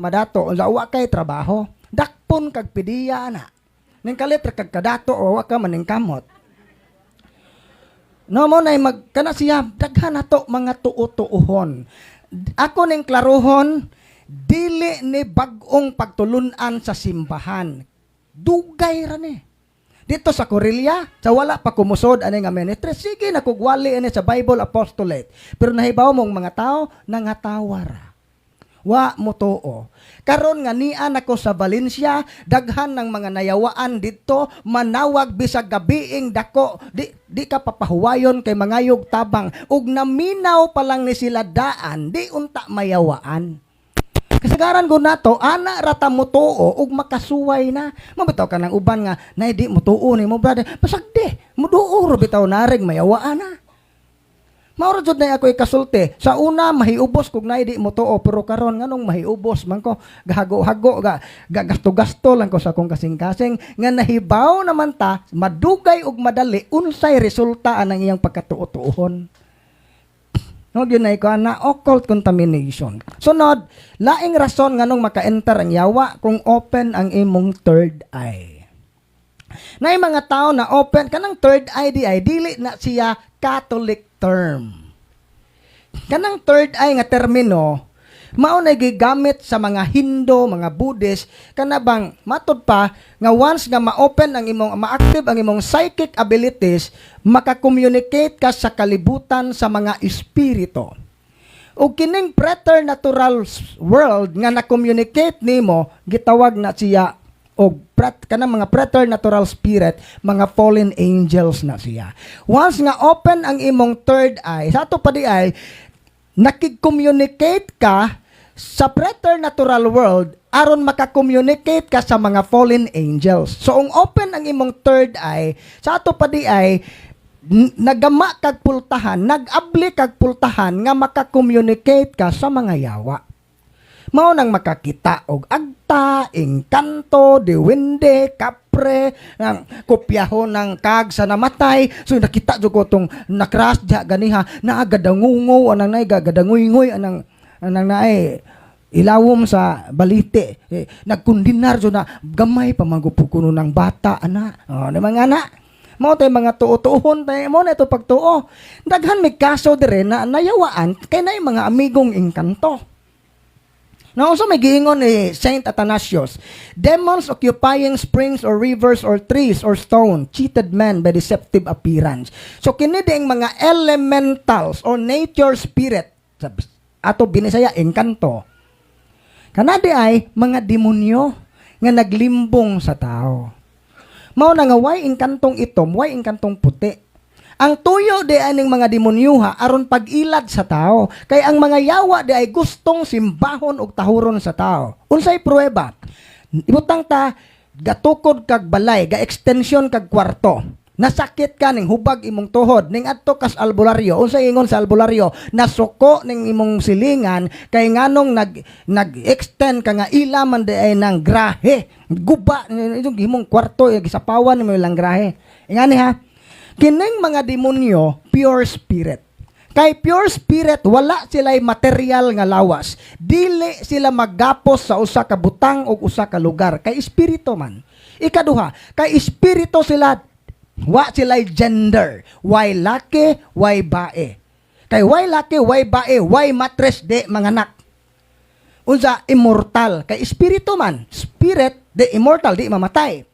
Madato unsa, wa kay trabaho, dakpon kag pidiya na ning kalit ra kag kadato o wa ka maningkamot. No mo nay mag kana siya, daghan nato mga tuo-tuohon. Ako ning klarohon, dili ni bag-ong pagtulunan sa simbahan. Dugay ra ni. Dito sa Korelia, sa wala pa kumusod ani nga ministry, sige na kugwali ani sa Bible Apostolate. Pero nahibaw mong mga tao nangatawa ra. Wa mo tuo. Karon nga nian ako sa Valencia, daghan ng mga nayawaan didto, manawag bisag gabiing dako, di ka papahuwayon kay mangayog tabang ug naminaw pa lang ni sila daan, di unta mayawaan. Kasagaran ko nato, ana rata mo tuo ug makasuway na. Mabitaw ka ng uban nga, nay di mo tuo ni mo, brother. Pasagdi, muduo ro bitaw narig mayawaan na. Mao ra jud na ako ikasulti. Sa una mahiubos kog nay di mo tuo, pero karon nganong mahiubos man ko, gahago-hago ga gasto-gasto lang ko sa akong kasing-kasing nga nahibaw naman ta madugay ug madali unsay resulta anang iyang pagkatuo-tuohon. No, yun na ikaw na occult contamination. Sunod, laing rason nganong maka-enter ang yawa, kung open ang imong third eye. Na mga tao na open kanang third eye di ay dili na siya Catholic term. Kanang third eye nga termino mao na gigamit sa mga Hindu, mga Buddhist, kana bang matud pa nga once nga ma-open ang imong, ma-active ang imong psychic abilities, maka-communicate ka sa kalibutan sa mga espiritu. Ug kining preternatural world nga na-communicate nimo, gitawag na siya og kanang mga preternatural spirit, mga fallen angels na siya. Once nga open ang imong third eye, sa ato pa di ay nakig-communicate ka sa preternatural world aron maka-communicate ka sa mga fallen angels. So, kung open ang imong third eye, sa ato pa di ay nagama kag pultahan, nag-abli kag pultahan nga maka-communicate ka sa mga yawa. Mao nang makakita og agta, engkanto, duwende, kapre, ang kopyahon ng kag sa namatay. So nakita jud ko tong nakras diha ganiha, naa gadangungo anang nay gadanguyngoy anang anang naay ilawom sa balite. Eh, nagkundinar jud na gamay pa man kuno ng bata ana. Oh, di mga ana. Mao tay mga tuo-tuohon tay mo na ito pagtuo. Daghan may kaso dire na nayawaan kay nay mga amigong engkanto. Now, unsa may giingon ni Saint Athanasius? "Demons occupying springs or rivers or trees or stone cheated men by deceptive appearance." So, kini ding mga elementals or nature spirit, ato binisaya, engkanto. Kanadi ay mga demonyo nga naglimbong sa tao. Mao na nga way engkantong itom, way engkantong puti. Ang tuyo di aning mga demonyuha aron pag-ilad sa tao. Kay ang mga yawa di ay gustong simbahon og tahuron sa tao. Unsay pruweba? Ibutang ta gatukod kag balay, ga extension kag kwarto. Nasakit ka ning hubag imong tuhod, ning adto kas albularyo. Unsay ingon sa albularyo? Nasuko ning imong silingan kay nganong nag-extend ka nga ila man di ay nang grahe. Guba itong imong kwarto, gisapawan nimo ilang grahe. Ingani ha. Kining mga demonyo, pure spirit. Kay pure spirit, wala sila material nga lawas. Dili sila maggapos sa usa ka butang o usa ka lugar. Kay espiritu man. Ikaduha, kay espiritu sila, wa sila gender. Way laki, way bae. Kay way laki, way bae, way matres, di manganak. Unsa, immortal. Kay espiritu man. Spirit, di immortal, di mamatay.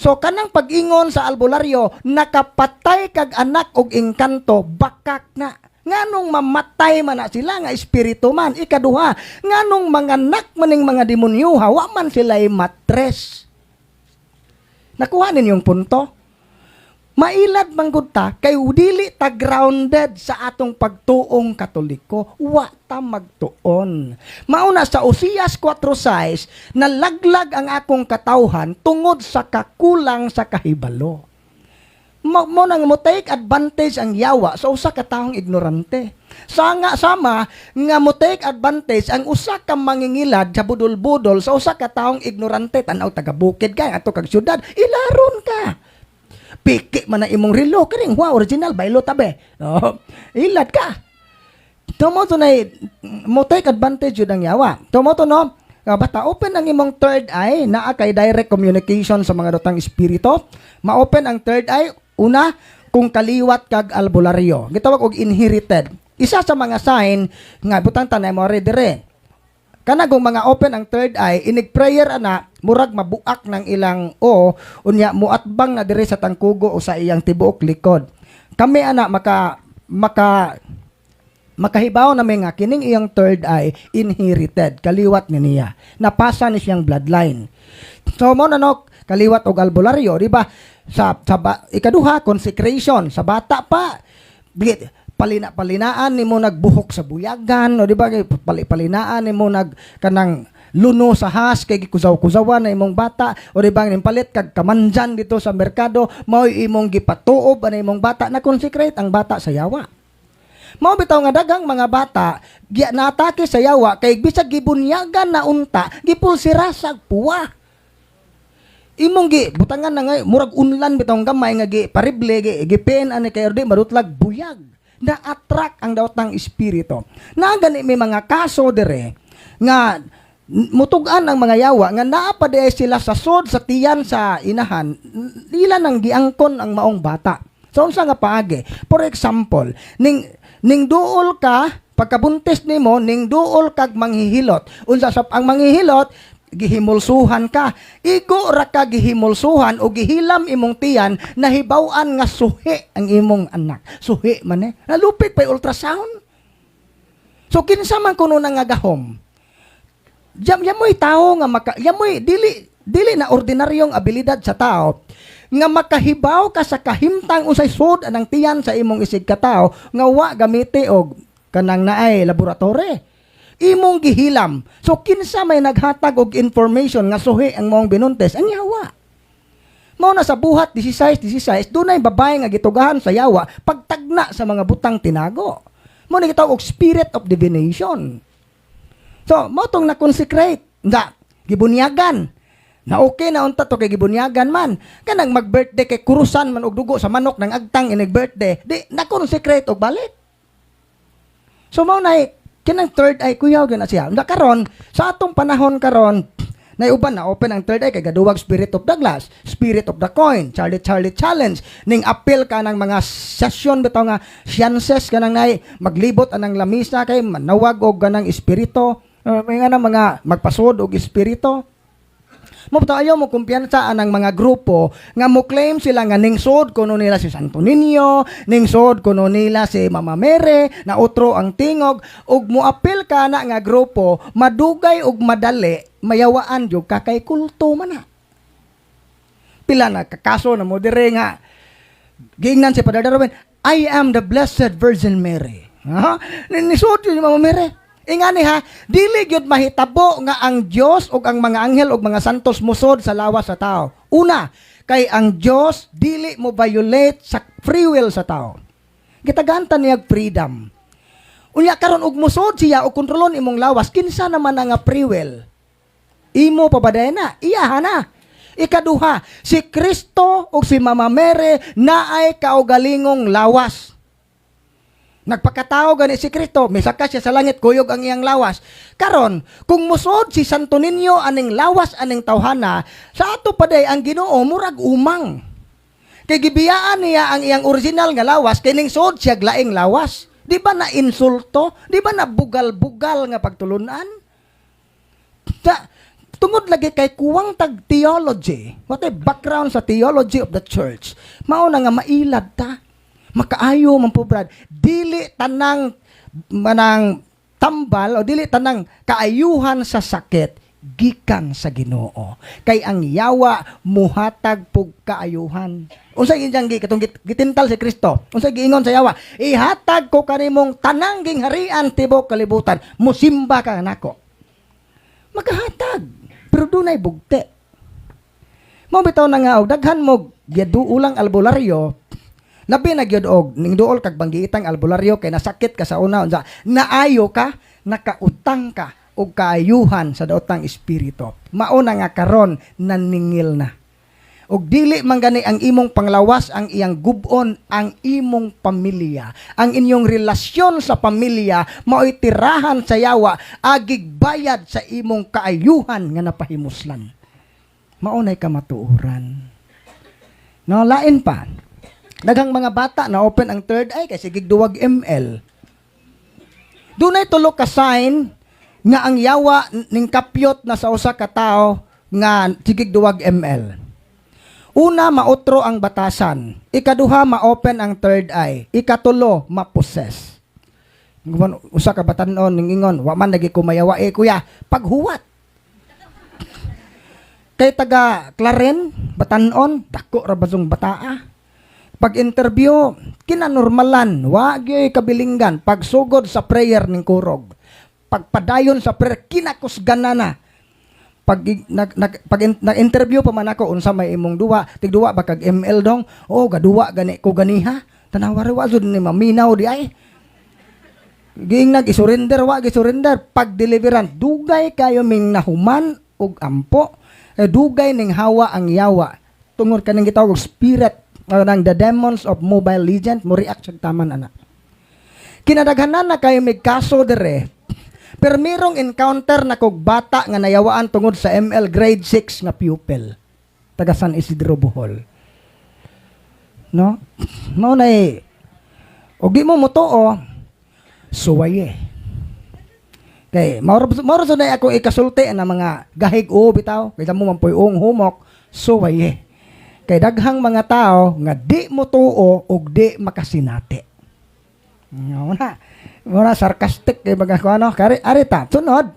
So kanang pag-ingon sa albularyo, nakapatay kag anak og engkanto, bakak na. Nganong mamatay man na sila nga espiritu man? Ikaduha, nganong manganak maning mga demonyo, wa man sila matres. Nakuha ninyong punto? Mailad man gud ta kay dili ta grounded sa atong pagtuong Katoliko, wa ta magtuon. Mauna sa Oseas 4:6, "Nalaglag ang akong katawhan tungod sa kakulang sa kahibalo." Mo nang mo take advantage ang yawa sa usa ka taong ignorante. Sa nga sama nga mo take advantage ang usa ka mangingilad sa budol-budol sa usa ka taong ignorante. Tan-aw, taga bukid ka, ato kag syudad, ilaron ka. Piki man ang imong relo kining wa original, baylo tabe. Oh, ilad ka. Tumo to na mo take advantage yun ang yawa. Tumo to no. Nga bata, open ang imong third eye, naa kay direct communication sa mga daotang espiritu. Ma-open ang third eye, una, kung kaliwat kag albularyo. Gitawag og inherited. Isa sa mga sign nga butang tanay mo dire. Kana kung mga open ang third eye, inig prayer ana, murag mabuak ng ilang o unya muatbang na dire sa tangkugo o sa iyang tibuok likod. Kami ana maka maka makahibaw na nga kining iyang third eye inherited, kaliwat ni niya. Napasa ni siyang bloodline. So mo na no, kaliwat og albularyo, di ba? Sa ikaduha, consecration sa bata pa. Bigit, palina-palinaan nimo nagbuhok sa buyagan o di ba, pali-palinaan nimo nag kanang luno sa has kay gikuzaw-kuzawan na imong bata, o di ba, ning palit kag kamanjan dito sa merkado, mao imong gipatuob ana imong bata, na consecrate ang bata sa yawa. Mao bitaw nga daghang mga bata gi naatake sa yawa kay bisag gibunyagan na unta, gipulsira sa puwa. Imong gi butangan na nga murag unlan bitaw gamay nga gi parible, gi gipin ani kay di marutlag buyag, na-attract ang daotang espiritu. Na gani may mga kaso dire nga mutug-an ang mga yawa nga naa pa diay sila sa sod sa tiyan sa inahan, ila nang giangkon ang maong bata. So unsa nga paagi? For example, ning duol ka pagkabuntis nimo, ning duol kag manghihilot. Unsa sa ang manghihilot, gihimulsuhan ka. Igo ra ka gihimulsuhan o gihilam imong tiyan, nahibaw-an nga suhi ang imong anak. Suhi man eh. Nalupit pa ultrasound. So kinsa man kuno na nga gahom? Yam yamoy tao nga maka yamoy dili dili na ordinaryong abilidad sa tao nga makahibaw ka sa kahimtang unsay sud anang tiyan sa imong isig katao nga wa gamiti og kanang naay laboratory, imong gihilam. So kinsa may naghatag og information nga suhi ang maong binuntes? Ang yawa. Mao na sa Buhat 16:16, dunay babae nga gitugahan sa yawa pagtagna sa mga butang tinago. Mao ni gitawag og spirit of divination. So, mao tong na-consecrate. Na, gibunyagan. Na okay na unta to kay gibunyagan man. Kanang mag-birthday kay kurusan man og dugo sa manok ng agtang inig birthday, di na-consecrate og balik. So mao na kinang third eye, kuyaw gyud na siya. Na karon sa atong panahon karon, na uban na open ang third eye kay gaduwag spirit of the glass, spirit of the coin, Charlie Charlie challenge, ning appeal ka ng mga session bitaw nga sciences kanang nay maglibot anang lamisa kay manawag og ganang espiritu. May nga na mga magpasod og espiritu. Mo ayaw mo kumpiyansa anang mga grupo nga mo claim sila nga ningsod kuno nila si Santo Niño, ningsod kuno nila si Mama Mary, na otro ang tingog ug moapil ka na nga grupo, madugay ug madali mayawaan jud ka kay kulto man na. Pila na kakaso na mo dire nga giingnan si Father Darwin, "I am the Blessed Virgin Mary." Ha? Nisod yun si Mama Mary. Ingani ha, dili gyud mahitabo nga ang Dios ug ang mga anghel ug mga santos musod sa lawas sa tao. Una, kay ang Dios dili mo violate sa free will sa tao. Gitagantan niya freedom. Unya karon og musod siya og kontrolon imong lawas, kinsa naman ang nga free will? Imo pa ba na? Iya na. Ikaduha, si Kristo ug si Mama Mary naay kaugalingong lawas. Nagpakatao gani si Kristo, misaka siya sa langit, kuyog ang iyang lawas. Karon, kung musod si Santo Niño aning lawas aning tawhana, sa ato pa day ang Ginoo murag umang. Kay gibiyaan niya ang iyang original nga lawas, kay ning sod siya laing lawas. Di ba na insulto? Di ba na bugal-bugal nga pagtulunan? Sa, tungod lagi kay kuwang tag theology, what a background sa theology of the church, mao na nga mailad ta. Makaayo man po, Brad. Dili tanang manang tambal o dili tanang kaayuhan sa sakit gikan sa Ginoo. Kay ang yawa muhatag pug kaayuhan. Unsa ginyang gi katong gitintal si Kristo? Unsa giingon sa yawa? "Ihatag ko kanimong tanang gingharian tibok kalibutan, musimba ka nako." Makahatag, pero dunay bugte. Mao bitaw na nga og daghan mo giduulang albularyo, labi na gyud og ning duol kag banggiitang albularyo kay nasakit ka sa una, unsa naayo ka, nakautang ka og kaayuhan sa daotang espiritu. Mao na nga karon naningil na. Ug dili man gani ang imong panglawas ang iyang gubon, ang imong pamilya. Ang inyong relasyon sa pamilya mao'y tirahan sa yawa agig bayad sa imong kaayuhan nga napahimuslan. Mao nay kamatuoran. No, lain pa. Daghang mga bata na open ang third eye kay sige duwag ML. Dunay tulo ka sign nga ang yawa ning kapyot na sa usa ka tawo nga sigig duwag ML. Una, mautro ang batasan. Ikaduha, ma-open ang third eye. Ikatulo, ma-possess. Nguban, usa ka batanon ning ingon, "Wa man lagi ko mayawa eh, kuya." Paghuwat. Kay taga Clarin, batanon, dako ra basong bataa. Pag interview, kinanormalan, wa gyoy kabilinggan. Pagsugod sa prayer ning kurog. Pagpadayon sa prayer, kinakusgan na na. Pag nag, nag pag nag-interview pa man ako, "Unsa may imong duwa? Tigduwa ba kag ML dong?" "Oh, gaduwa gani ko ganiha." Tanawa ra, wa jud ni maminaw di ay. Giing nag isurrender, wa gisurrender. Pag deliverance, dugay kayo ming nahuman og ampo. Eh, dugay ning hawa ang yawa. Tungod kaning gitawag og spirit ng the demons of Mobile Legend, mo react sa taman ana. Kinadaghanan na kayo may kaso dire. Pero merong encounter na kog bata nga nayawaan tungod sa ML, grade 6 nga pupil. Taga San Isidro, Bohol. No? Mao na eh. Og di mo motuo, suwaye. Kay mao ra na ako ikasulti na mga gahig o bitaw, kay mo man poy humok, suwaye. Kay daghang mga tao nga di mo tuo og di makasinati. Nga na. Mura sarcastic kay baga ko ano, kari arita. Sunod,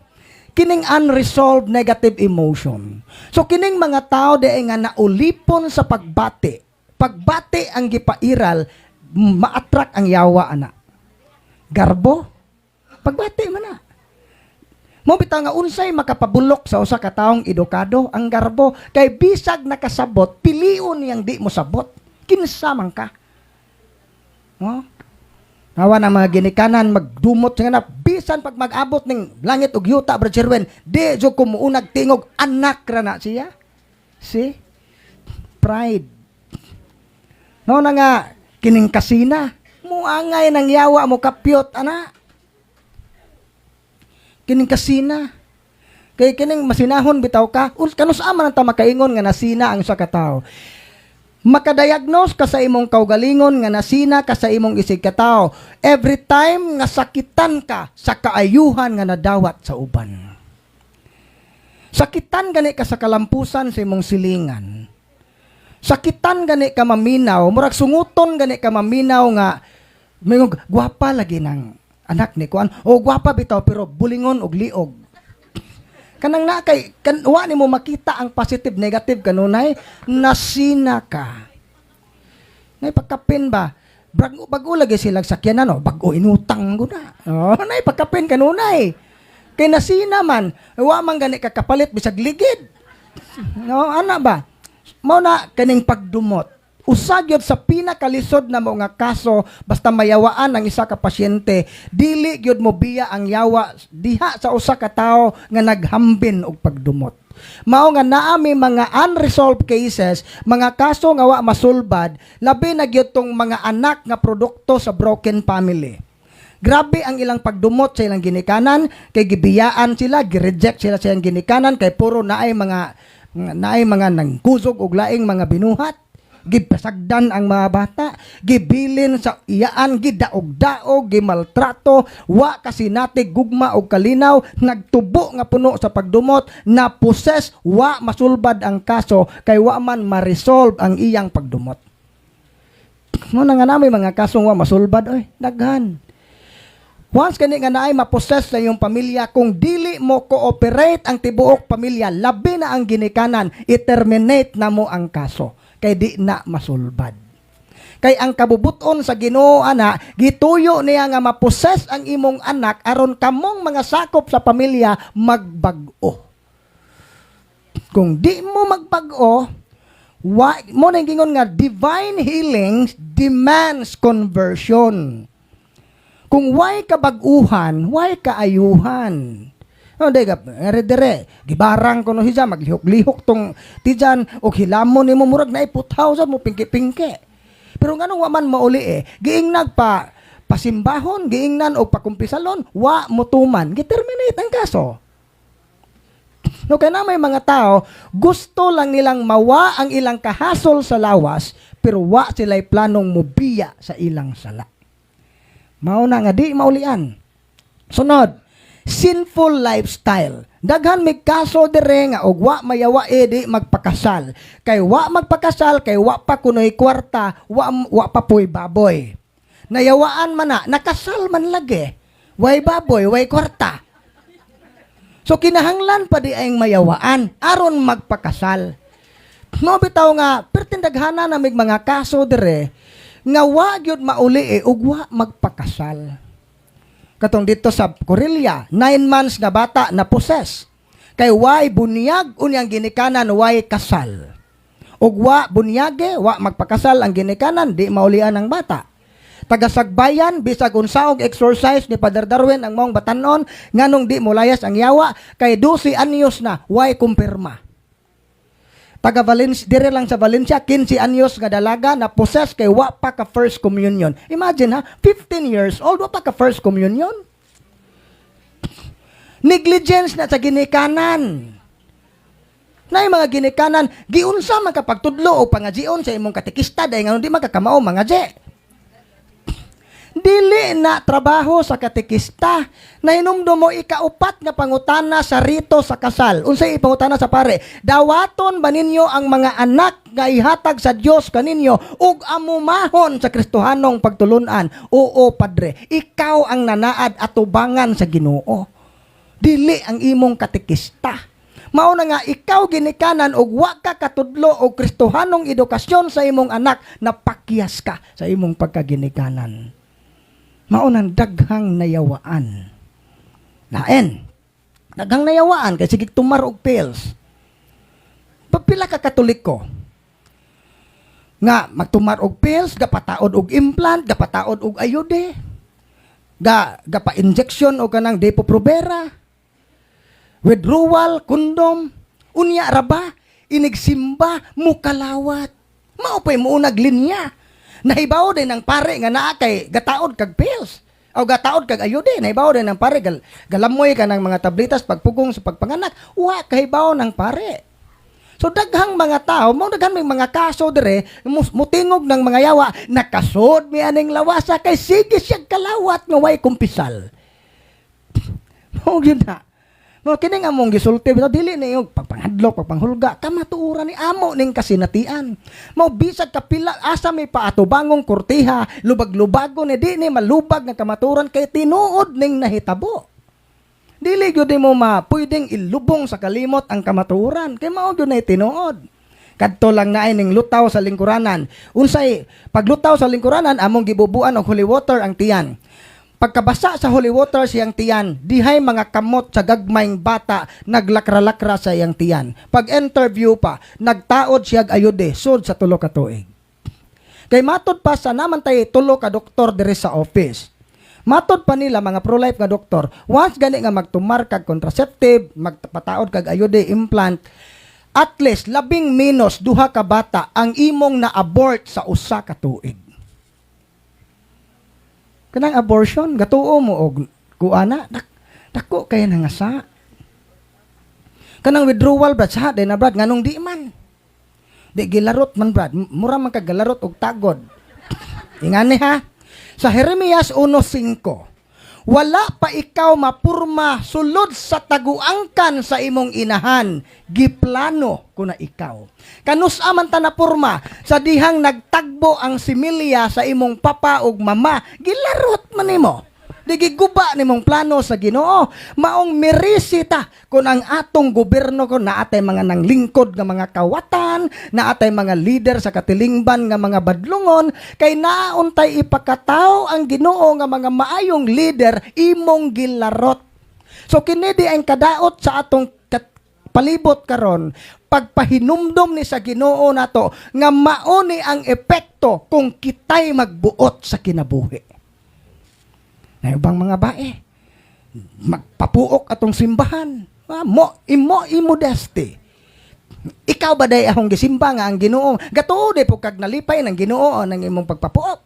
kining unresolved negative emotion. So kining mga tao di nga naulipon sa pagbati. Pagbati ang gipairal, ma-attract ang yawa ana. Garbo, pagbati man na. Mo bitaw nga unsay makapabulok sa usa ka taong edukado? Ang garbo, kay bisag nakasabot, pilion niyang di mo sabot. Kinsa man ka? No? Hawa na mga ginikanan magdumot sa anak bisan pag mag-abot ning langit ug yuta, Brad Sherwin, di jud ko muunag tingog, anak ra na siya. See? Pride. No na nga kining kasina muangay ng yawa mo kapyot ana. Kining kasina. Kay kining masinahon bitaw ka, kanus man ang ta makaingon nga nasina ang usa ka tawo? Makadiagnose ka sa imong kaugalingon nga nasina ka sa imong isig katawo every time nga sakitan ka sa kaayuhan nga nadawat sa uban. Sakitan gani ka sa kalampusan sa imong silingan. Sakitan gani ka maminaw, murag sunguton gani ka maminaw nga mingog, "Gwapa lagi ng anak ni kuan." O gwapa bitaw pero bulingon og liog. Kanang na kay kan wa nimo makita ang positive, negative kanunay nasina ka. Nay pagkapin ba? Bago, bago lagi sila sakyanan, no, bago inutang ko na. Oh, nay pagkapin kanunay. Kay nasina man, wa man gani ka kapalit bisag ligid. No, ana ba? Mao na kaning pagdumot. Usa gyud sa pinakalisod na mo nga kaso, basta mayawaan ang isa ka pasyente, dili gyud mo biya ang yawa diha sa usa ka tawo nga naghambin og pagdumot. Mao nga naa mi mga unresolved cases, mga kaso nga wa masulbad, labi na gyud tong mga anak nga produkto sa broken family. Grabe ang ilang pagdumot sa ilang ginikanan kay gibiyaan sila, gi-reject sila sa ilang ginikanan kay puro naay mga nangkusog og laing mga binuhat. Gipasagdan ang mga bata, gibilin sa iyaan, gidaog-daog, gimaltrato, wa kasinati gugma og kalinaw, nagtubo nga puno sa pagdumot, na possess, wa masulbad ang kaso kay wa man ma-resolve ang iyang pagdumot. Mo na nga nami mga kasong wa masulbad oy, daghan. Once kani nga naay ma-possess sa iyong pamilya, kung dili mo cooperate ang tibuok pamilya, labi na ang ginikanan, i-terminate na mo ang kaso kay di na masulbad. Kay ang kabubuton sa Ginoo ana, gituyo niya nga ma-possess ang imong anak aron kamong mga sakop sa pamilya magbag-o. Kung di mo magbag-o, wa mo na gingon nga divine healing demands conversion. Kung way kabag-uhan, way kaayuhan. Oh, di ka, ere dire, gibarang ko no siya, maglihok-lihok tong tijan, o hilamon nimo murag na iputhaw sa mo pingki-pingki. Pero nganong wa man mauli eh, giingnag pa pasimbahon, giingnan og pakumpisalon, wa motuman, giterminate ang kaso. No, kaya na may mga tao, gusto lang nilang mawa ang ilang kahasol sa lawas, pero wa sila'y planong mubiya sa ilang sala. Mao na nga di maulian. Sunod, sinful lifestyle. Daghan may kaso dire nga og wa mayawa eh, di magpakasal. Kay wa magpakasal kay wa pa kunoy kwarta, wa pa poy baboy. Nayawaan man na, nakasal man lagi. Way baboy, way kwarta. So kinahanglan pa di ay mayawaan aron magpakasal. No bitaw nga perting daghana na mig mga kaso dire nga wa gyud mauli eh ug wa magpakasal. Katong dito sa Corilla, 9 months nga bata na possess. Kay way bunyag unyang ginikanan, way kasal. Ug wa bunyage, wa magpakasal ang ginikanan, di maulian ang bata. Tagasagbayan, bisag unsaog exorcise ni Father Darwin ang maong batanon, nganong di molayas ang yawa, kay 12 anyos na, way kumpirma. Taga Valencia, dire lang sa Valencia, 15 anyos nga dalaga na possess kay wa pa ka first communion. Imagine ha, 15 years old, wa pa ka first communion. Negligence na sa ginikanan. Na yung mga ginikanan, giunsa man kapagtudlo o pangajion sa imong katekista dahil nga di man kakamao mga je. Dili na trabaho sa katekista. Nahinumdum mo ikaupat nga pangutana sa rito sa kasal. Unsay ipangutana sa pare? Dawaton ba ninyo ang mga anak nga ihatag sa Dios kaninyo ug amumahon sa Kristohanong pagtulunan? Oo, padre. Ikaw ang nanaad atubangan sa Ginoo. Dili ang imong katekista. Mao na nga ikaw ginikanan og wa ka katudlo og Kristohanong edukasyon sa imong anak, napakyas ka sa imong pagkaginikanan. Mao nang daghang nayawaan. Lain. Daghang nayawaan kay sige tumar og pills. Pagpila ka Katoliko nga magtumar og pills, gapataod og implant, gapataod og IUD, gapa injection og kanang Depo-Provera, withdrawal, condom, unya ra ba inigsimba mukalawat. Mao pay muunag linya. Nahibaw din ang pare nga naa kay gataod kag pills. O gataod kag IUD, nahibaw din ang pare galamoy ka ng mga tablitas pagpugong sa pagpanganak, wa kahibaw ng pare. So daghang mga tao, mo daghan may mga kaso dire, mutingog ng mga yawa, nakasod mi aning lawasa kay sige siya kalawat nga way kumpisal. Mao gyud na. No, kini nga mong gisulti bitaw dili ni yung pagpanghadlok, pagpanghulga, kamatuoran ni amo ning kasinatian. Mao bisag kapila asa may paatubangong kortiha, lubag-lubago ni di ni malubag nga kamatuoran kay tinuod ning nahitabo. Dili gyud mo ma pwedeng ilubong sa kalimot ang kamatuoran kay mao gyud na tinuod. Kadto lang naay ning lutaw sa lingkuranan. Unsay paglutaw sa lingkuranan, among gibubuan og holy water ang tiyan. Pagkabasa sa holy water siyang tiyan, dihay mga kamot sa gagmayng bata naglakra-lakra sa iyang tiyan. Pag interview pa, nagtaod siya IUD, sud sa 3 ka tuig. Kay matod pa sa naman tay tulo ka doktor diri sa office. Matod pa nila mga pro-life nga doktor, once gani nga magtumar kag contraceptive, magpataod kag IUD implant, at least labing menos duha ka bata ang imong na-abort sa 1 ka tuig. Kanang abortion, gatuo mo og kuana, dako kay na nga sa. Kanang withdrawal, brad, sa na brad, nganong di man? Di gilarot man, brad, mura man kag galarot og tagod. Ingani ha. Sa Jeremias 1:5, "Wala pa ikaw mapurma sulod sa taguangkan sa imong inahan, giplano ko na ikaw." Kanus-a man ta napurma? Sa dihang nagtagbo ang similya sa imong papa ug mama, gilarot man nimo. Di giguba nimong plano sa Ginoo. Maong mirisita kung ang atong gobyerno kon naatay mga nanglingkod nga mga kawatan, naatay mga leader sa katilingban nga mga badlungon, kay naauntay ipakataw ang Ginoo nga mga maayong leader, imong gilarot. So kini di ang kadaot sa atong palibot karon, pagpahinumdom ni sa Ginoo nato nga mao ni ang epekto kung kitay magbuot sa kinabuhi. Na ubang mga bae. Magpapuok atong simbahan. Ah, mo imo immodesty. Ikaw ba day akong gisimba nga ang Ginoo? Gatuo day po kag nalipay ng Ginoo ng imong pagpapuok.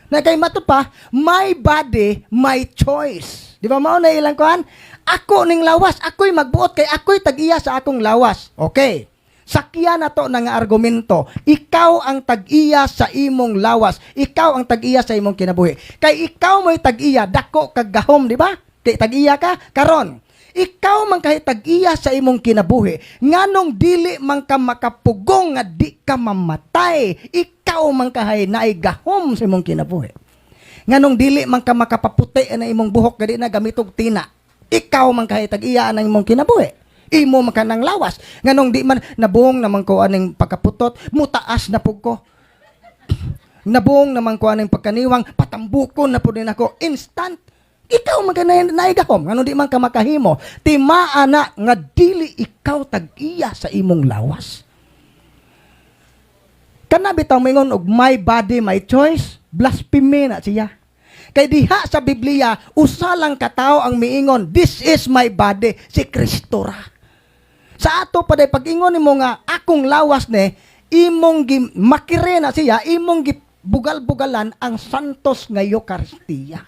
Na kay mato pa, my body, my choice. Di ba mao na ilang kuan? Ako ning lawas, ako'y magbuot kay ako'y tag-iya sa akong lawas. Okay. Sakya na to nga argumento. Ikaw ang tag-iya sa imong lawas. Ikaw ang tag-iya sa imong kinabuhi. Kay ikaw mo'y tag-iya, dako kag gahom, di ba? Kay tag-iya ka karon. Ikaw man kahit tag-iya sa imong kinabuhi, nganong dili man ka makapugong nga di ka mamatay, ikaw man kahay naay gahom sa imong kinabuhi. Nganong dili man ka makapaputi na imong buhok nga di na gamitog tina, ikaw man kahay tag-iya ang imong kinabuhi. Imo man ka ng lawas. Nganong di man nabuong naman ko aning pagkaputot, mutaas na pug ko. Nabuong naman ko aning pagkaniwang, patambukon na pud din ako instant. Ikaw man ka na naigahom, ngano di man ka makahimo, timaa na nga dili ikaw tag-iya sa imong lawas. Kana bitaw moingon og my body, my choice, blasphemy na siya. Kay diha sa Biblia, usa lang ka tawo ang miingon, "This is my body," si Kristo ra. Sa ato pa day pag-ingon nimo nga akong lawas ne, imong gi makire na siya, imong gibugal-bugalan ang santos nga Eucharistia.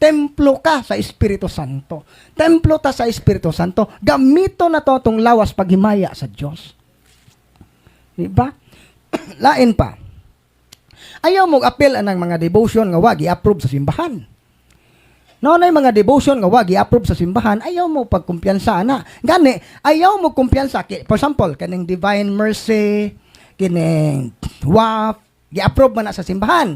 Templo ka sa Espiritu Santo. Templo ta sa Espiritu Santo. Gamito na to tong lawas paghimaya sa Dios. Di ba? Lain pa. Ayaw mo apel anang mga devotion nga wa gi-approve sa simbahan. No, na mga devotion nga wa gi-approve sa simbahan, ayaw mo pagkumpiyansa ana. Gani, ayaw mo kumpiyansa. For example, kaning Divine Mercy, kining WAF, gi-approve man na sa simbahan.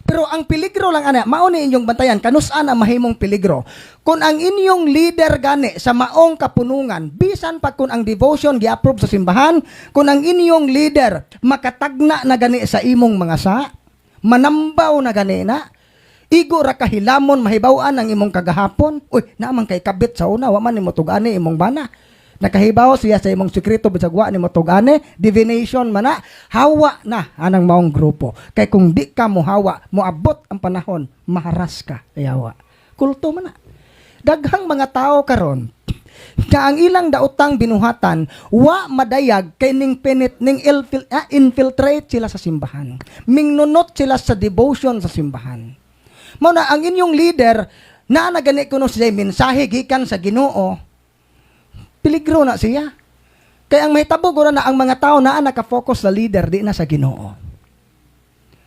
Pero ang peligro lang ana, mao ni inyong bantayan, kanus-an ang mahimong peligro. Kung ang inyong leader gani sa maong kapunungan, bisan pa kung ang devotion gi-approve sa simbahan, kung ang inyong leader makatagna na gani sa imong mga sa, manambaw na gani na, igo ra kahilamon mahibaw-an ang imong kagahapon. Uy, naman kay kabit sa una, wa man nimo tug-ani imong bana. Nakahibaw siya sa imong sekreto bisag wa nimo tug-ani, divination man na, hawa na anang maong grupo. Kay kung di ka mohawa, moabot ang panahon, maharas ka. Yawa. Kulto man na. Daghang mga tao karon nga ang ilang daotang binuhatan wa madayag kay ning penit ning infiltrate sila sa simbahan. Mingnunot sila sa devotion sa simbahan. Mao na ang inyong leader naa na gani kuno siya mensahe gikan sa Ginoo. Peligro na siya. Kaya ang mahitabo gura na ang mga tao naa naka-focus sa leader, di na sa Ginoo.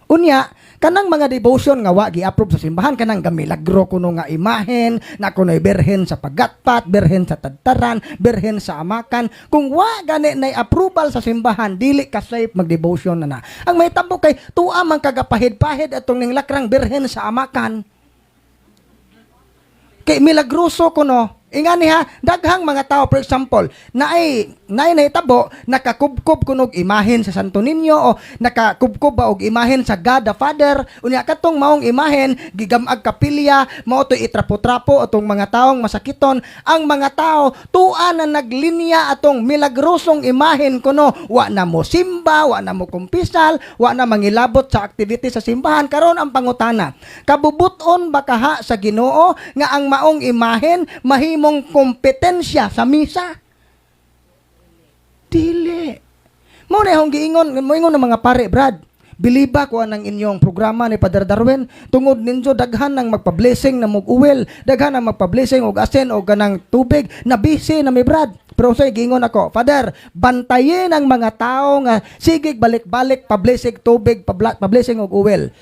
Unya, kanang mga devotion nga wa gi-approve sa simbahan, kanang gamilagro kuno nga imahen, na kuno'y birhen sa Pagatpat, birhen sa Tadtaran, birhen sa Amakan, kung wa gani nay approval sa simbahan, dili ka safe mag-devotion na na. Ang mahitabo kay tuwa man kagapahid-pahid atong ning lakrang birhen sa Amakan. Kay milagroso kuno. Ingani ha, daghang mga tao, for example, naay naay nahitabo, nakakubkob kuno og imahen sa Santo Niño o nakakubkob ba og imahen sa God the Father. Unya katong maong imahen gigamag kapilya, mao to itrapo-trapo atong mga taong masakiton. Ang mga tao tua na naglinya atong milagrosong imahen kuno, wa na mo simba, wa na mo kumpisal, wa na mangilabot sa activity sa simbahan. Karon ang pangutana, kabubuton ba kaha sa Ginoo nga ang maong imahen mahimong kompetensya sa misa? Dili. Mao na akong giingon, moingon ng mga pare, Brad. Biliba ko ang inyong programa ni Father Darwin tungod ninyo daghan nang magpa-blessing na mug-uwel, daghan nang magpa-blessing og asin og kanang tubig, na busy na mi, Brad. Pero say giingon ako, "Father, bantayin ang mga tao nga sigig balik-balik pa-blessing tubig, pa-blessing og uwel.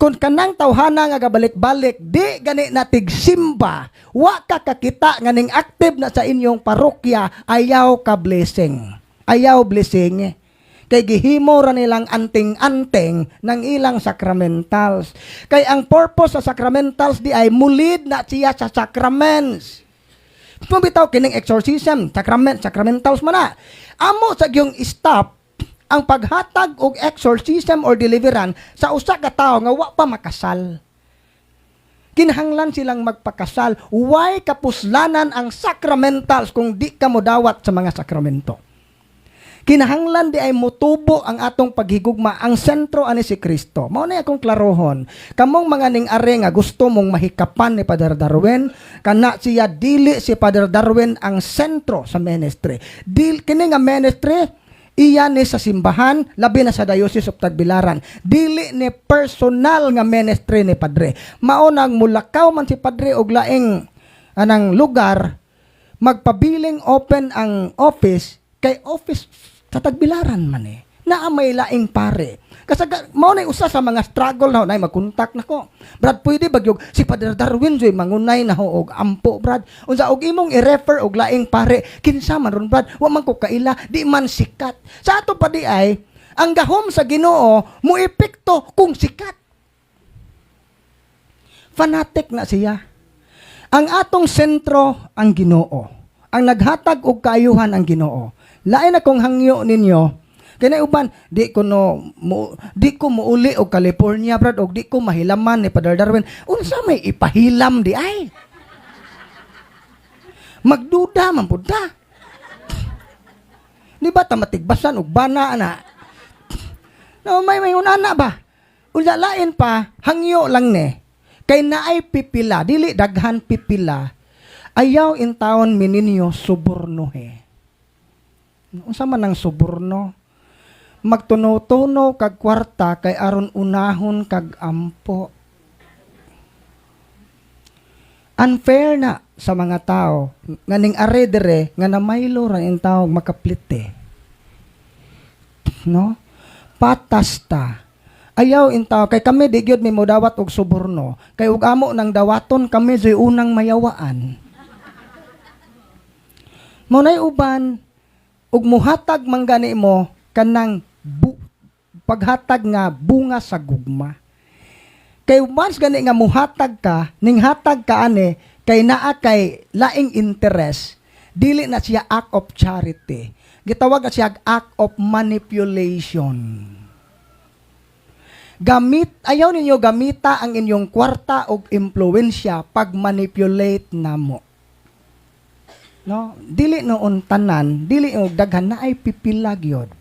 Kung kanang tawhana nga gabalik-balik di gani na tigsimba, wa ka kakita nga ning active na sa inyong parokya, ayaw ka blessing. Ayaw blessing." Kay gihimo ra nilang anting-anting ng ilang sacramentals. Kay ang purpose sa sacramentals di ay mulid na siya sa sacraments. Kung bitaw kining exorcism, sacrament, sacramentals man na. Amo sa gyung stop ang paghatag og exorcism or deliverance sa usa ka tawo nga wa pa makasal. Kinahanglan silang magpakasal. Why kapuslanan ang sacramentals kung di ka modawat sa mga sakramento? Kinahanglan diay mutubo ang atong paghigugma, ang sentro ani si Kristo. Mao na akong klarohon. Kamong mga ning are nga gusto mong mahikapan ni Father Darwin, kana siya, dili si Father Darwin ang sentro sa ministry. Dil kini nga ministry iya ni sa simbahan, labi na sa Diocese of Tagbilaran. Dili ni personal nga ministry ni padre. Mao nang mulakaw man si padre og laing anang lugar, magpabiling open ang office kay office sa Tagbilaran man eh. Naa may laing pare. Kasaga, mao na usa sa mga struggle na nay magkontak nako. "Brad, pwede ba gyud si Father Darwin joy mangunay na ho og ampo, Brad?" Unsa og imong i-refer og laing pare, "Kinsa man ron, Brad? Wa man ko kaila, di man sikat." Sa ato pa diay, ang gahom sa Ginoo mo epekto kung sikat. Fanatic na siya. Ang atong sentro ang Ginoo. Ang naghatag og kaayuhan ang Ginoo. Lain akong hangyo ninyo. Kay uban, di ko no mo, di ko muuli og California, Brad, og di ko mahilaman ni Father Darwin. Unsa may ipahilam diay? Magduda man pud ta. Di ba ta matigbasan og bana ana? No, may unana ba? Unsa lain pa, hangyo lang ni. Kay naay pipila, dili daghan, pipila. Ayaw in taon mininyo subornohe. Unsa man ang suborno? Magtuno-tuno kag kwarta kay aron unahon kag ampo. Unfair na sa mga tao nga ning are dire nga namaylo ra in tao makaplite. No? Patas ta. Ayaw in tao kay kami di gyud mi modawat og suborno kay ug amo nang dawaton, kami joy unang mayawaan. Mo nay uban ug muhatag man gani mo kanang paghatag nga bunga sa gugma. Kay once gani nga muhatag ka, ning hatag ka ane kay naa kay laing interest, dili na siya act of charity. Gitawag na siya act of manipulation. Gamit ayaw ninyo gamita ang inyong kwarta og impluwensya pag manipulate namo. No, dili noon tanan, dili og daghan, na ay pipila gyud.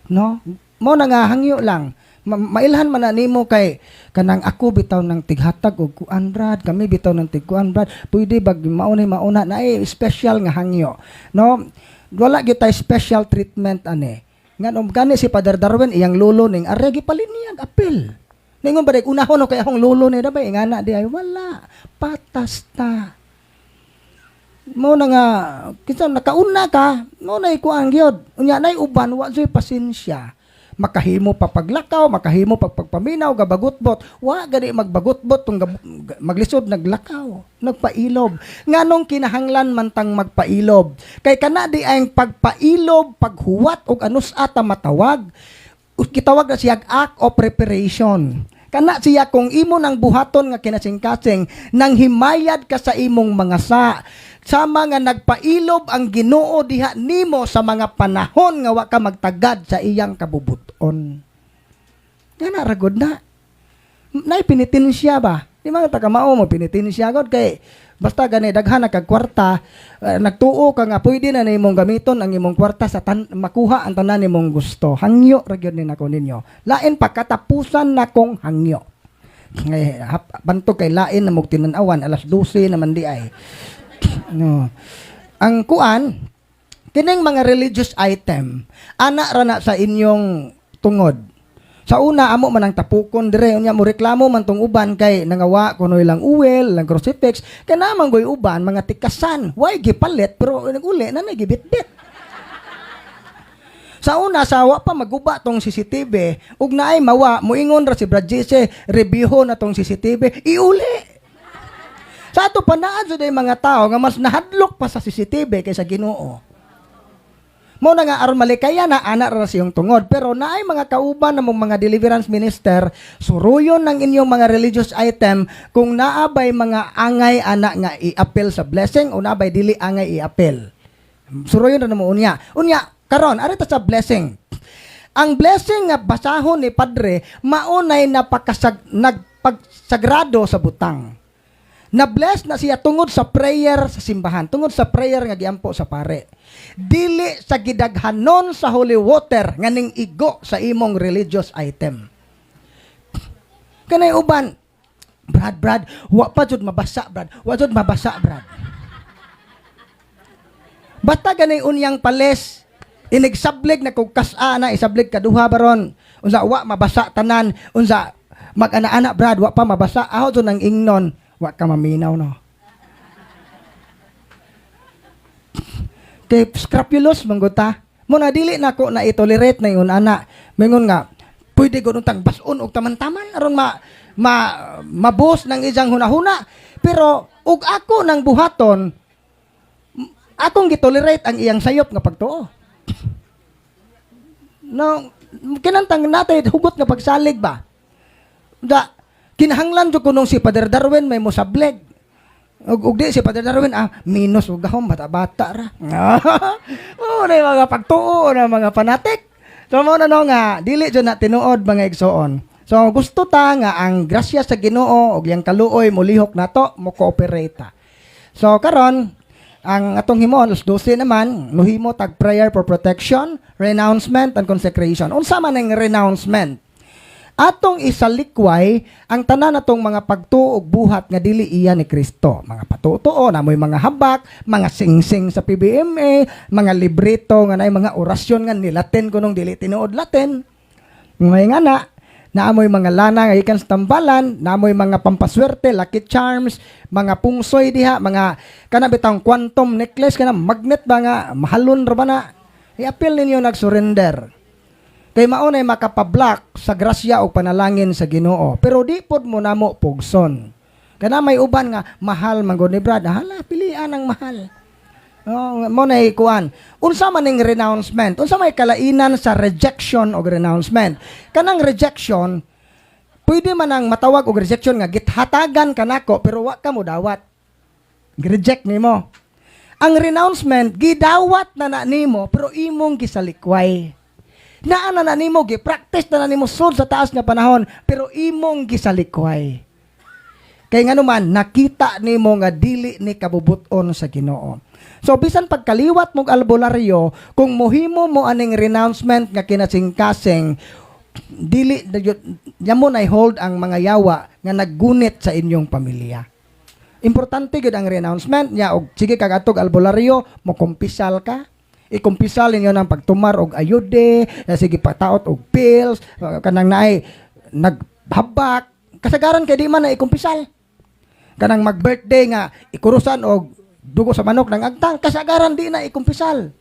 No? Mo na nga hangyo lang. Mailhan man na nimo kay kanang ako bitaw ng tighatag og kuan, Brad, kami bitaw ng tigkuan, Brad. Pwede ba mauna mauna na ay special nga hangyo. No? Wala gyud tay special treatment ane. Nganong gani si Father Darwin, iyang lolo ning are, gipalit niya ang apel. Ningon ba unahon kay akong lolo ni ba ingana di ay wala. Patas ta. Mo na nga kinsa nakauna ka, mo na ikuan gyud. Unya nay uban wa joy pasensya. Makahimo pa paglakaw, makahimo pa pagpaminaw, gabagutbot. Wa gani magbagutbot tong maglisod naglakaw, nagpailob. Nganong kinahanglan man tang magpailob? Kay kana di ang pagpailob, paghuwat og anus ata matawag. Kitawag na siya act of preparation. Kana siya kung imo nang buhaton nga kinasing-kasing nang himayad ka sa imong mga sa sama nga nagpailob ang Ginoo diha nimo sa mga panahon nga wa ka magtagad sa iyang kabubuton. Nga na ragod na. Nay penitensya ba? Di man ta kamao mo penitensya god kay basta gani daghan na kag kwarta, nagtuo ka nga pwede na nimong gamiton ang imong kwarta sa makuha ang tanan nimong gusto. Hangyo ra gyud ni nako ninyo. Lain pa katapusan na kong hangyo. Ngay bantog kay lain na mog tinan-awan, alas 12 naman di ay. No. Ang kuan kining mga religious item ana ra na sa inyong tungod. Sa una amo man ang tapukon dire, unya mo reklamo man tong uban kay nangawa kuno ilang uwel, ilang crucifix, kay naman goy uban mga tikasan, way gipalit pero naguli na nagibitbit. Sa una sa wa pa maguba tong CCTV ug naay mawa, moingon ra si Brad Jesse, "Review na tong CCTV, iuli." Sa ato pa naa jud ay mga tao nga mas nahadlok pa sa CCTV kaysa Ginoo. Mo na nga aron malikaya na ana ra siyang tungod, pero naay mga kauban namong mga deliverance minister, suruyon ng inyong mga religious item kung naa bay mga angay ana nga i-appeal sa blessing o naa bay dili angay i-appeal. Suruyon ra namo unya. Unya karon ari ta sa blessing. Ang blessing nga basahon ni padre maunay napakasag nagpagsagrado sa butang. Na-bless na siya tungod sa prayer sa simbahan, tungod sa prayer nga giampo sa pare. Dili sa gidaghanon sa holy water nga ning igo sa imong religious item. Kanay uban, "Brad, Brad, wa pa jud mabasa, Brad. Wa jud mabasa, Brad." Basta ganay unyang palis, inigsablig na kung kas-a na, isablig kaduha baron. Unsa wa mabasa tanan, unsa mag-ana-ana, "Brad, wa pa mabasa." Aho jud ang ingnon, wa ka maminaw, no. Kay scrupulous man gud ta. Mo na dili nako na i-tolerate na yun ana. Mingon nga pwede gud untang bason og taman-taman aron ma mabos ng isang hunahuna. Pero ug ako nang buhaton, akong gitolerate ang iyang sayop nga pagtuo. No, kinantang natay hugot nga pagsalig ba? Da kinahanglan jud kunong si Father Darwin may mosableg. Ug di si Father Darwin, minus ug gahom, bata-bata ra. Oh, na mga pagtuo na mga fanatic. So mo na no nga dili jud na tinuod, mga igsoon. So gusto ta nga ang grasya sa Ginoo ug iyang kaluoy molihok nato, mo cooperate ta. So karon ang atong himuon, alas 12 naman, muhimo tag prayer for protection, renouncement and consecration. Unsa man ang renouncement? Atong isalikway ang tanan natong mga pagtuo ug buhat nga dili iya ni Kristo. Mga patutuo, namoy mga habak, mga singsing sa PBMA, mga librito nga naay mga orasyon nga nilatin kunong dili tinuod Latin. Ngay nga na, naamoy mga lana nga gikan sa tambalan, naamoy mga pampaswerte, lucky charms, mga pungsoy diha, mga kana bitang quantum necklace, kana magnet ba nga mahalon ra ba na. I-appeal ninyo nag-surrender. Kay mao nay makapablock sa grasya o panalangin sa Ginoo. Pero di pod mo namo pugson. Kana may uban nga mahal man gud ni Brad. Hala, pilian ang mahal. Oh, mo nay kuan. Unsa man ning renouncement? Unsa may kalainan sa rejection og renouncement? Kanang rejection, pwede man ang matawag og rejection nga githatagan kanako pero wa ka mo dawat. Reject nimo. Ang renouncement, gidawat na na nimo pero imong gisalikway. Naa na na nimo, gi-practice na na nimo sud sa taas nga panahon pero imong gisalikway. Kay nganuman nakita nimo nga dili ni kabubuton sa Ginoo. So bisan pagkaliwat mong albularyo, kung mohimo mo aning renouncement nga kinasingkasing, dili mo na hold ang mga yawa nga naggunit sa inyong pamilya. Importante gyud ang renouncement niya og sige kag atog albularyo, mo kumpisal ka. Ikumpisal ninyo ng pagtumar og ayude, sige pataot og pills, kanang naay naghabak. Kasagaran kay di man na ikumpisal. Kanang mag-birthday nga ikurusan og dugo sa manok ng agtang, kasagaran di na ikumpisal.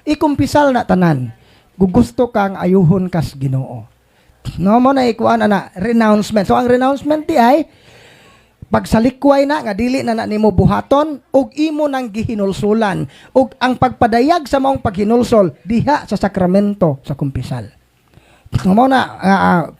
Ikumpisal na tanan. Gugusto kang ayuhon kas Ginoo. No mo na ikuan ana renouncement. So ang renouncement di ay pagsalikway na nga dili na na nimo buhaton ug imo nang gihinulsulan ug ang pagpadayag sa maong paghinulsol diha sa sakramento sa kumpisal. Mao na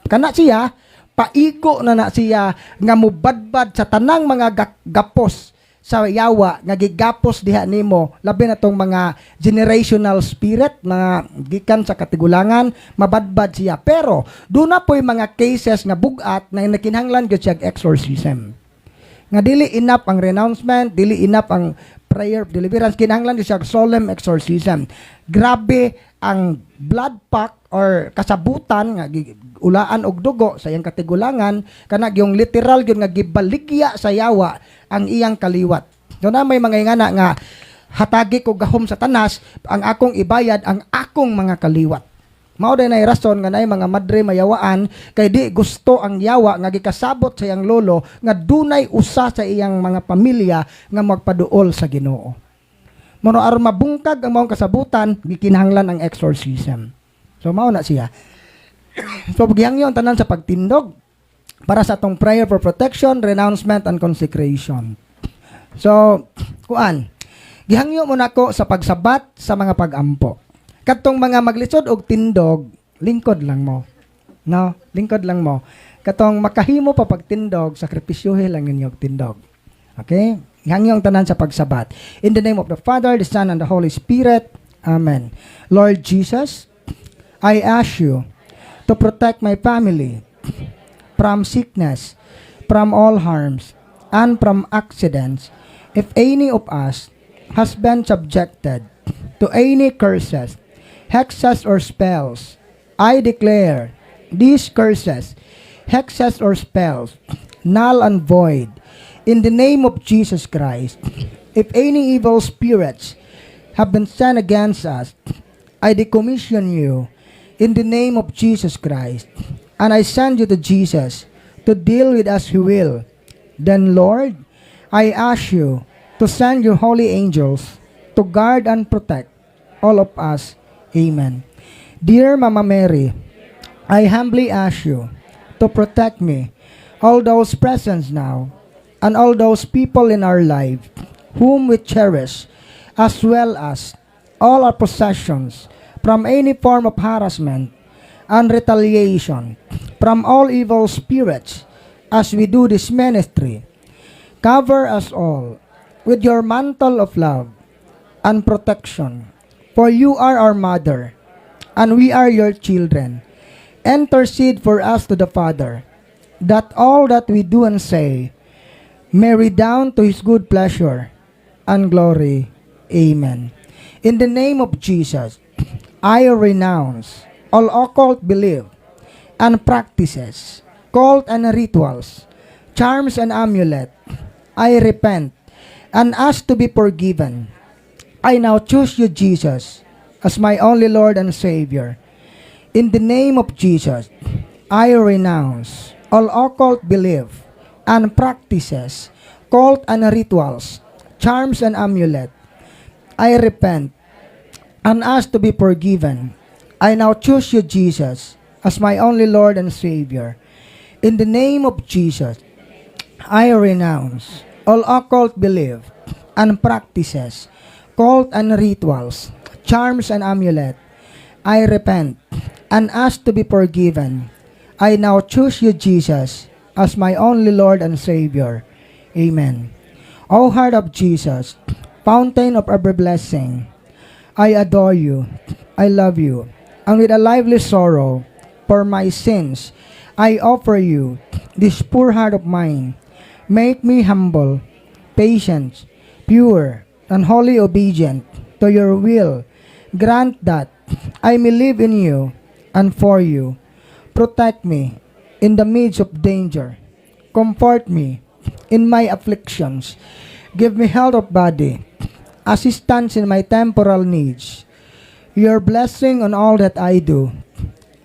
kana siya paigo na na siya nga mubadbad sa tanang mga gapos sa yawa nga gigapos diha nimo, labi na tong mga generational spirit na gikan sa katigulangan, mabadbad siya. Pero duna po'y mga cases nga bugat na nakinahanglan gyud siya og exorcism, nga dili enough ang renouncement, dili enough ang prayer of deliverance, kinahanglan gyud siya og solemn exorcism. Grabe ang blood pact or kasabutan nga ulaan og dugo sa iyang katigulangan, kana yung literal gyud nga gibaligya sa yawa ang iyang kaliwat. So na may mga ingana nga hatagi ko gahom Satanas, ang akong ibayad ang akong mga kaliwat. Mao day nay rason nga naay mga madre mayawaan kay di gusto ang yawa nga gikasabot sa iyang lolo nga dunay usa sa iyang mga pamilya nga magpaduol sa Ginoo. Mono aron mabungkag ang maong kasabutan, gikinahanglan ang exorcism. So mao na siya. So gihangyo ang tanan sa pagtindog para sa atong prayer for protection, renouncement and consecration. So, kuan, gihangyo mo nako sa pagsabat sa mga pagampo. Katong mga maglisod og tindog, lingkod lang mo. No, lingkod lang mo. Katong makahimo pa pagtindog, sakripisyohe lang ninyo og tindog. Okay? Gihangyo ang tanan sa pagsabat. In the name of the Father, the Son, and the Holy Spirit. Amen. Lord Jesus, I ask you to protect my family from sickness, from all harms, and from accidents. If any of us has been subjected to any curses, hexes, or spells, I declare these curses, hexes, or spells null and void in the name of Jesus Christ. If any evil spirits have been sent against us, I decommission you in the name of Jesus Christ, and I send you to Jesus to deal with as He will. Then, Lord, I ask you to send your holy angels to guard and protect all of us. Amen. Dear Mama Mary, I humbly ask you to protect me, all those present now, and all those people in our life whom we cherish, as well as all our possessions, from any form of harassment and retaliation from all evil spirits as we do this ministry. Cover us all with your mantle of love and protection, for you are our mother, and we are your children. Intercede for us to the Father, that all that we do and say may redound to His good pleasure and glory. Amen. In the name of Jesus, I renounce all occult belief and practices, cult and rituals, charms and amulet. I repent and ask to be forgiven. I now choose you, Jesus, as my only Lord and Savior. In the name of Jesus, I renounce all occult belief and practices, cult and rituals, charms and amulet. I repent and ask to be forgiven. I now choose you, Jesus, as my only Lord and Savior. In the name of Jesus, I renounce all occult belief and practices, cult and rituals, charms and amulet. I repent and ask to be forgiven. I now choose you, Jesus, as my only Lord and Savior. Amen. O heart of Jesus, fountain of every blessing, I adore you. I love you. And with a lively sorrow for my sins, I offer you this poor heart of mine. Make me humble, patient, pure, and wholly obedient to your will. Grant that I may live in you and for you. Protect me in the midst of danger. Comfort me in my afflictions. Give me health of body, assistance in my temporal needs, your blessing on all that I do,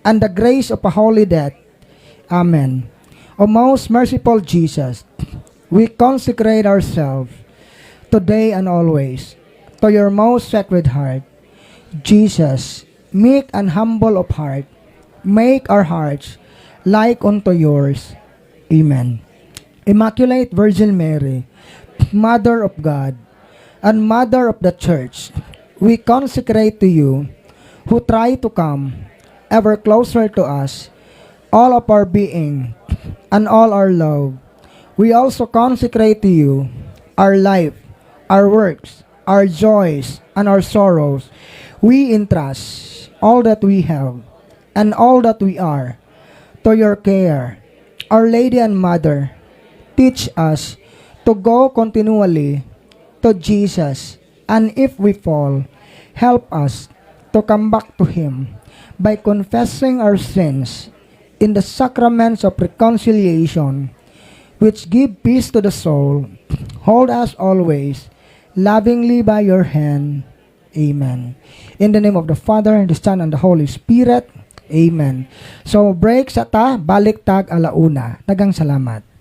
and the grace of a holy death. Amen. O most merciful Jesus, we consecrate ourselves today and always to your most sacred heart. Jesus, meek and humble of heart, make our hearts like unto yours. Amen. Immaculate Virgin Mary, Mother of God, and Mother of the Church, we consecrate to you, who try to come ever closer to us, all of our being and all our love. We also consecrate to you our life, our works, our joys, and our sorrows. We entrust all that we have and all that we are to your care. Our Lady and Mother, teach us to go continually to Jesus, and if we fall, help us to come back to Him by confessing our sins in the sacraments of reconciliation, which give peace to the soul. Hold us always lovingly by your hand. Amen. In the name of the Father, and the Son, and the Holy Spirit. Amen. So break sa ta, balik tag 1:00. Daghang salamat.